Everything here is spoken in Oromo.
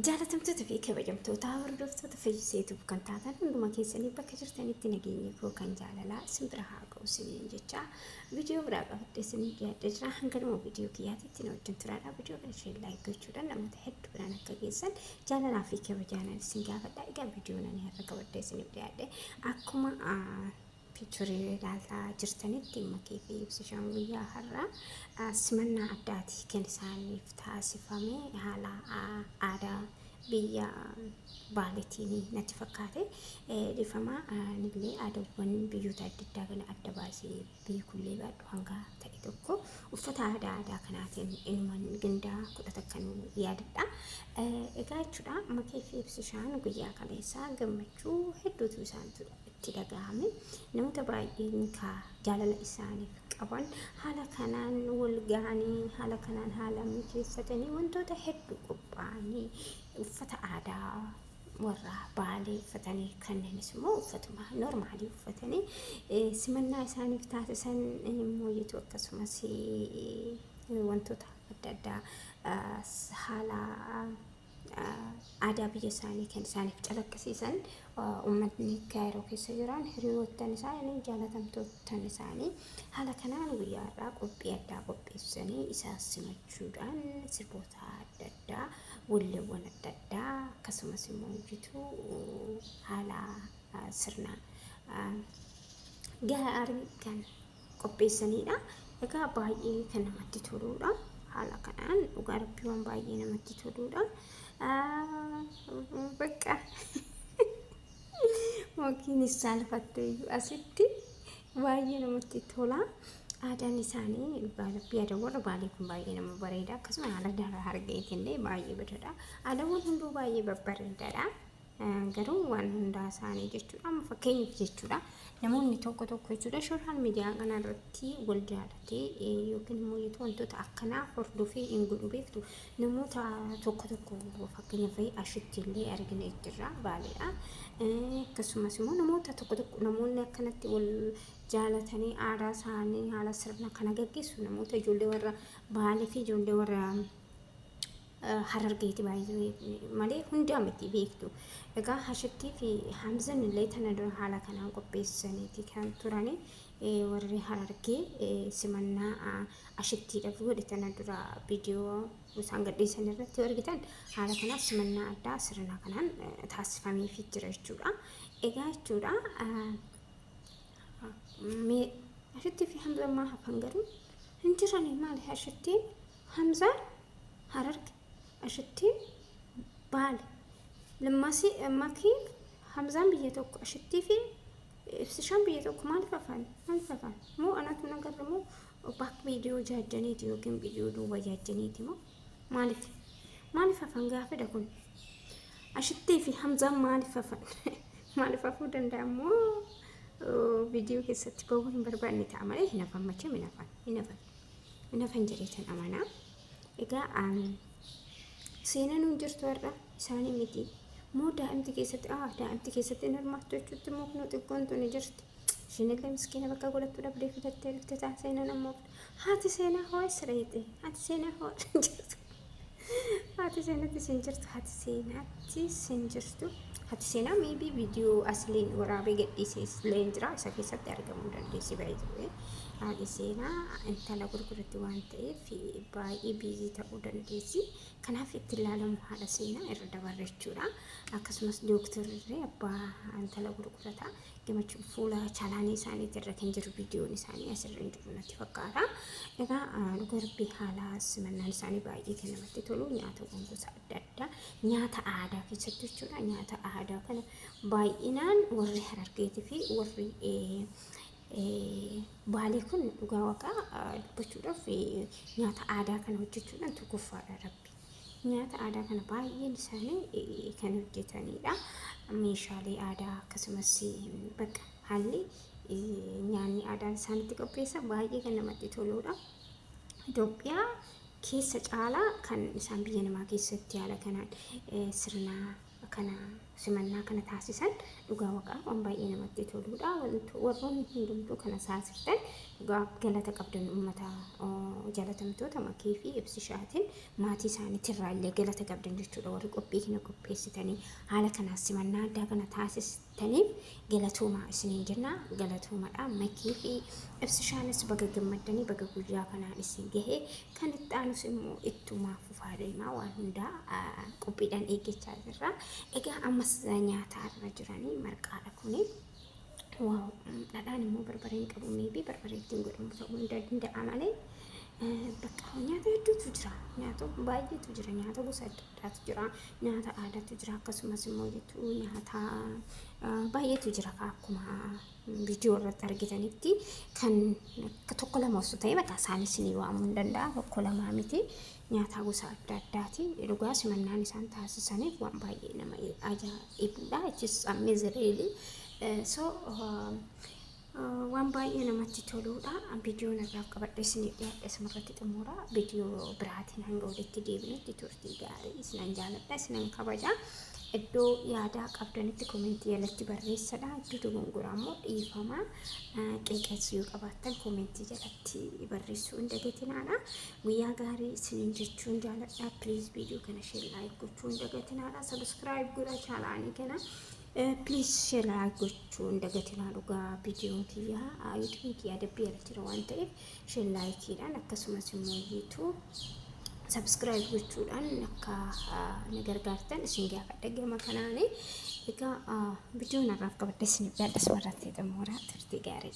Jaalatamtoota fi kabajamtoota hordoftoota Fayyisee Tube kan taatan hunduma keessanii bakka jirtanitti nageenyi koo kan jaalalaa isin bira haa ga'u isiniin jecha viidiyoo biraa qabadhee isin dhiyaadhee jira. Hanga dhuma viidiyoo kiyyaatitti na wajjin turaadha. Viidiyoo kana isheen laayik gochuudhaan namoota hedduu biraan akka geessan jaalalaa fi kabajaanan isin gaafadha. Egaa viidiyoon ani har'a qabadhee isiniif dhiyaadhe akkuma Picture ilaalaa jirtanitti Makii fi Ibsishaan guyyaa har'aa simannaa addaati kan isaaniif taasifame haala aadaa biyya Baaletiin natti fakkaate. Dhiifama anillee aadaawwan biyyoota adda addaa kana adda baasee beekullee baadhu hanga ta'e tokko uffata aadaa aadaa kanaatiin inuman gandaa 11 yaadadha. Egaa jechuudha Makii fi Ibsishaan guyyaa kaleessaa gammachuu hedduutu isaantu itti dhagahame. Namoota baay'een ka jaalala isaaniif qaban haala kanaan wal gahanii haala kanaan haala mijeeffatanii wantoota hedduu qophaa'anii uffata aadaa warra Baalee uffatanii kanneenis immoo uffatuma noormaalii uffatanii simannaa isaaniif taasisan mooyitu akkasumas wantoota adda addaa haala aadaa biyya isaanii kan isaaniif calaqqisiisan uummatni Kaayiroo keessa jiran hiriyoottan isaanii jaalatamtoottan isaanii haala kanaan guyyaa har'aa qophii addaa qopheessanii isaan simachuudhaan sirboota adda addaa walleewwan adda addaa akkasumas immoo hojjetu haala sirna gaarii kan qopheessaniidha. Egaa baay'ee kan namatti toluudha. Haala kanaan dhugaa rabbii waan baay'ee namatti toluudha. Bakka yookiin saalfattee iyyuu asitti baay'ee namatti tola. Aadaan isaanii dhugaa rabbii aadaan warra baalee kun baay'ee nama bareeda. Akkasuma haala dara hargeetillee baay'ee bareeda. Aadaawwan hunduu baay'ee babbareedaadha. Garuu waan hundaa isaanii jechuudha. Amma fakkeenyaaf jechuudha. Namoonni tokko tokko jechuudha sooshaal miidiyaa kana irratti wal jaalatee yookiin immoo yoo wantoota akkanaa hordofee hin godhu beektu namoota tokko tokko fakkeenyaaf ashitti illee argina jirra baaleedha. Akkasumas immoo namoota tokko tokko namoonni akkanatti wal jaalatanii aadaa isaanii haala sirna kana gaggeessu namoota ijoollee warra baalee fi ijoollee warra Harargeeti baay'ee malee hundaa miti beektu. Egaa Hashittii fi Hamzan illee tana dura haala kanaan qopheessaniiti kan turani. Warri Harargee simannaa Ashittiidhaaf godhe tana dura viidiyoo isaan gadhiisan irratti yoo argitan haala kanaan simannaa addaa sirna kanaan taasifameefii jira jechuudha. Egaa jechuudha mee Ashittii fi Hamzan maa hafan garuu hin jirani maali Ashittiin Hamzaan Hararge, Ashittiin Baale, Lammaasi Makii Hamzaan biyya tokko, Ashittii fi Ibsishaan biyya tokko maaliif hafan? Maaliif hafan? Moo anatu nagarre moo back viidiyoo jaajjaniiti yookiin viidiyoo duuba jaajjaniiti moo maaliif? Maaliif hafan gaafidha kun? Ashittii fi Hamzaan maaliif hafan? Maaliif hafuu danda'a moo viidiyoo keessatti bahuu hin barbaanne ta'a malee hin hafan macheem hin hafan hin hafan. Hin hafan jedheetan amana. Egaa seenaan hin jirtu har'a isaanii miti. Moo daa'imti keessatti ah daa'imti keessatti hin hirmaattu jechuutti immoo kunoo xiqqoon tuni jirti. Isheen illee miskiina bakka godhattu dhabdee fidattee dhufte ta'a seenaan ammoo haati seenaa hoo eessa dhayxe haati seenaa hoo jirtu. Haati seenaatti sin jirtu haati seenaatti sin jirtu haati seenaa maybe viidiyoo asliin waraabee gadhiisee illee jira isa keessatti argamuu dandeessi baay'ee haati seenaa intala gurguratti waan ta'eef baay'ee biizii ta'uu dandeessi kanaaf itti ilaalamu haadha seenaa irra dabarre jechuudha akkasumas dooktorri abbaa intala gurgurataa Gamachuu fuula chaalaanii isaaniitti irra kan jiru viidiyoon isaanii asirra hin jiru natti fakkaata. Egaa dhugaa rabbii haala simannaan isaanii baay'ee kan namatti tolu nyaatawwan gosa adda addaa nyaata aadaa keessatti jechuudha. Nyaata aadaa kana baay'inaan warri Harargeetii fi warri Baalee kun dhugaa waaqaa dubbachuudhaaf nyaata aadaa kana hojjechuudhaan tokkoffaadha rabbi. Nyaata aadaa kana baay'een isaanii kan hojjetanidha. Meeshaalee aadaa akkasumas bakka haalli nyaanni aadaan isaan itti qopheessan baay'ee kan namatti toludha. Itoophiyaa keessa caalaa kan isaan biyya namaa keessatti haala kanaan sirna Kana simannaa kana taasisan dhugaa waqaa waan baay'ee namatti toluudha. Warroonni hundumtuu kana taasiftan dhugaa galata qabdan, uummata jaalatamtoota Makii fi Ibsishaatiin maatii isaaniitirraa illee galata qabdan jechuudha. Warri qophii kana qopheessitanii haala kanaan simannaa addaa kana taasistaniif galatoomaa isiniin jenna. Galatoomadha. Makii fi Ibsishaanis baga gammaddanii, baga guyyaa kanaan isin gahe. Kan itti aanus immoo ittuma fufaa deemaa, waan hundaa qophiidhaan eeggachaa jirra. Egaa ammas nyaataa irra jiranii marqaadha kuni. Wow, dhadhaan immoo barbareen qabu, maybe barbaree ittiin godhamu ta'uu hin danda'a malee bakka nyaata hedduutu jira. Nyaata baay'eetu jira. Nyaata gosa adda addaatu jira. Nyaata aadaatu jira. Akkasumas immoo jechuun nyaata baay'eetu jira, akkuma viidiyoo irratti argitanitti kan tokko lama osoo ta'e maqaa isaanis ni waamuu hin danda'a. Tokko lamaa miti. Nyaata gosa adda addaati. Dhugaa simannaan isaan taasisaniif waan baay'ee nama ajaa'ibudha. It is amazing, really. So waan baay'ee namatti toludha. Viidiyoon irraaf qabadhe isinii dhiyaadhe asumarratti xumura. Viidiyoo biraatiin hanga walitti deebinutti turtii gaarii. Isinan jaaladha, isinan kabaja. Iddoo yaadaa qabdanitti koomentii jalatti barreessadha. Iddoo dogongoraa immoo dhiifama. Qeeqeessuu yoo qabaattan koomentii jalatti barreessuu hin dagatinaadha. Guyyaa gaarii isiniin jechuun jaaladha. Please, viidiyoo kana share, like gochuu hin dagatinaadha. Subscribe godha chaanaalii kana. Please, share, like gochuu hin dagatinaa. Dhugaa viidiyoon kiyyaa, yuutuubiin kiyyaa dabbii ala jira waan ta'eef share, likeiidhaan akkasumas immoo YouTube subscribe gochuudhaan akka na gargaartan isin gaafadha gama kanaani. Egaa viidiyoon har'aaf qabadhe isiniif dhiyaadha asumarratti xumura. Turtii gaarii.